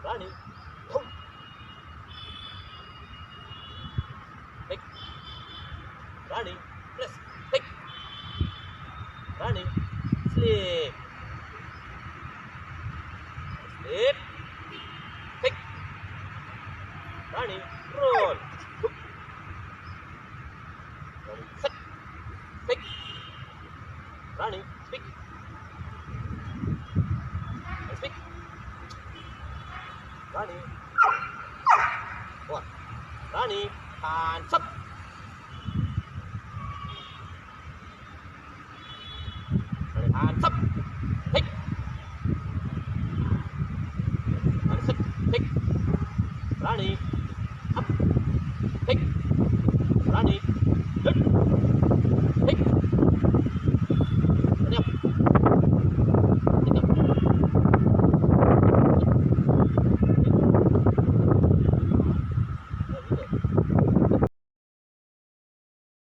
Rani, down. Pick. Rani, press. Pick. Rani, sleep. Sleep. Pick. Rani, roll. Hook. Rani, set. Pick. Rani, speak. Speak. Rani. One. Rani, hands up. Rani, hands up. Pick. Rani, sit. Pick. Rani, up. Pick.